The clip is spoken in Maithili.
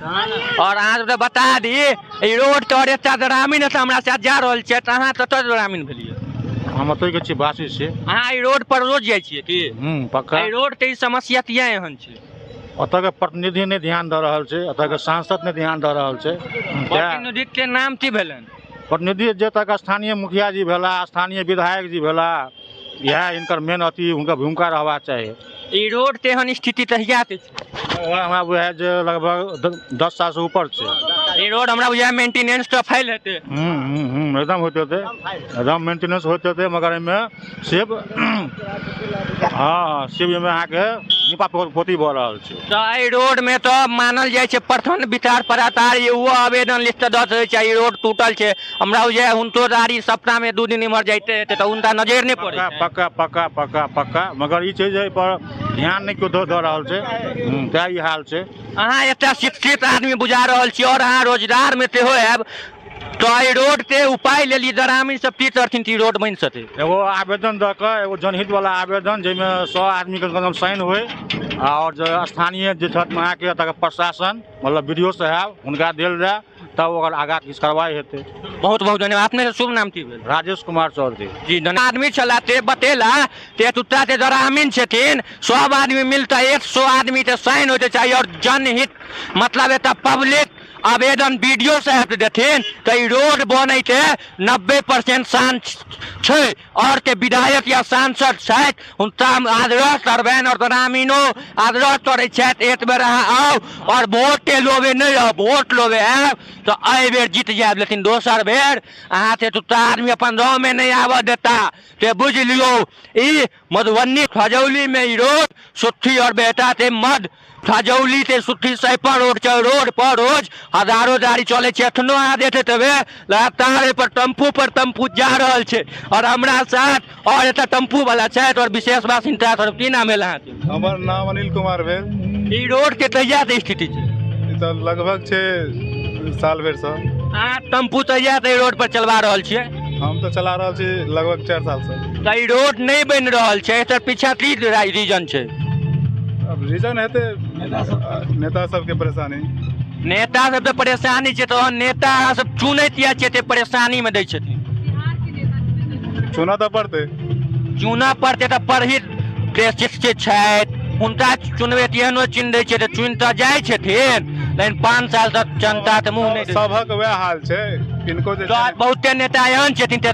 और अहाँ सबके बता दी, ई रोड तर एकटा ग्रामीण एतऽ हमरा साथ जा रहल छै, तऽ अहाँ कतऽ ग्रामीण भेलियै? हम ओतहि के छी, वासी छी। अहाँ ई रोड पर रोज जाइ छियै की? हूँ, पक्का। एहि रोड के ई समस्या किया एहन छै? ओतऽ के प्रतिनिधि नहि ध्यान दऽ रहल छै, ओतऽ के सांसद नहि ध्यान दऽ रहल छै। प्रतिनिधि के नाम की भेलनि? प्रतिनिधि जे तक स्थानीय मुखिया जी भेला, स्थानीय विधायक जी भेला, इएह हिनकर मेन अथी हुनकर भूमिका रहबाक चाही। ई रोड के एहन स्थिति तहिया के छै? हमरा बुझाइ जे लगभग 10 सालसँ ऊपर छै ई रोड। हमरा बुझाइ मेंटेनेंस तऽ फैल हेतै। हूँ हूँ हूँ एकदम होइत हेतै, एकदम मेंटेनेंस होइत हेतै, मगर एहिमे सिर्फ हँ सिर्फ एहिमे अहाँके नीपा पोती भऽ रहल छै। तऽ एहि रोडमे तऽ मानल जाइ छै प्रखंड विकास पदाधिकारी ओहो आवेदन लिख कऽ दऽ सकै छै। ई रोड टूटल छै, हमरा बुझाइ हुनको गाड़ी सप्ताहमे 2 दिन इम्हर जाइते हेतै, तऽ हुनका नजरि नहि पड़ै? पक्का पक्का पक्का पक्का, मगर ई छै जे एहिपर ध्यान नहि केओ दऽ रहल छै, तेँ ई हाल छै। अहाँ एकटा शिक्षित आदमी बुझा रहल छी आओर अहाँ रोजगारमे सेहो आयब, तऽ एहि रोडके उपाय लेल ई ग्रामीण सब की करथिन कि रोड बनि सकै? एगो आवेदन दऽ कऽ, एगो जनहित वाला आवेदन जाहिमे 100 आदमीके कम साइन होइ, आओर जे स्थानीय जे छथि अहाँके एतऽ प्रशासन, मतलब बी डी ओ साहेब, हुनका देल जाय, तब ओकर आगाँ किछु कार्रवाइ हेतै। बहुत बहुत धन्यवाद। अपने शुभ नाम की भेल? राजेश कुमार चौधरी जी। धन्यवाद। आदमी छला ते बतेला ते एतुका जे ग्रामीण छथिन सब आदमी मिलता 100 आदमी के साइन होइके चाही और जनहित मतलब एतऽ पब्लिक आवेदन बी डी ओ साहेब देथिन तऽ ई रोड बनैके 90% चांस छै। और के विधायक या सांसद छथि हुनका हम आग्रह करबनि और ग्रामीणो आग्रह करै छथि, एक बेर अहाँ आउ और वोट लोबे नहि आउ, वोट लोबे आयब तऽ एहि बेर जीत जायब, लेकिन दोसर बेर अहाँके एतुका आदमी अपन गाँवमे नहि आबऽ देता। से बुझि लियौ, ई मधुबनी खजौलीमे ई रोड सुट्ठी और बेटा के मध्य खजौली से सुट्ठी सैपा रोड छै। रोड पर रोज हजारो गाड़ी चलै छै। एखनो अहाँ देखैत हेबै लगातार एहि पर टेम्पू पर टेम्पू जा रहल छै। और हमरा साथ और एतऽ टेम्पू वाला छथि और विशेष बात हिनका तरफ। की नाम भेल अहाँके? हमर नाम अनिल कुमार भेल। ई रोड के कहिया से स्थिति छै? ई तऽ लगभग छै साल भरिसँ। अहाँ टेम्पू तहिया से रोड पर चलवा रहल छियै? हम तऽ चला रहल छी लगभग 4 सालसँ। तऽ ई रोड नहि बनि रहल छै, एकर पीछा की रीजन छै? अब रीजन हेतै नेता सबके परेशानी। नेता सबके परेशानी छै, तऽ नेता अहाँ सब चुनैत किया छियै? एते परेशानीमे दै छथिन। चुनऽ तऽ पड़तै। चुनऽ पड़तै तऽ परहित शिक्षित छथि, हुनका चुनबै तऽ एहनो चिन्ह दै छै तऽ चुनि तऽ जाइ छथिन, लेकिन 5 साल तक जनता तऽ मुँह नहि। सभक वएह हाल छै, किनको जे बहुते नेता एहन छथिन तऽ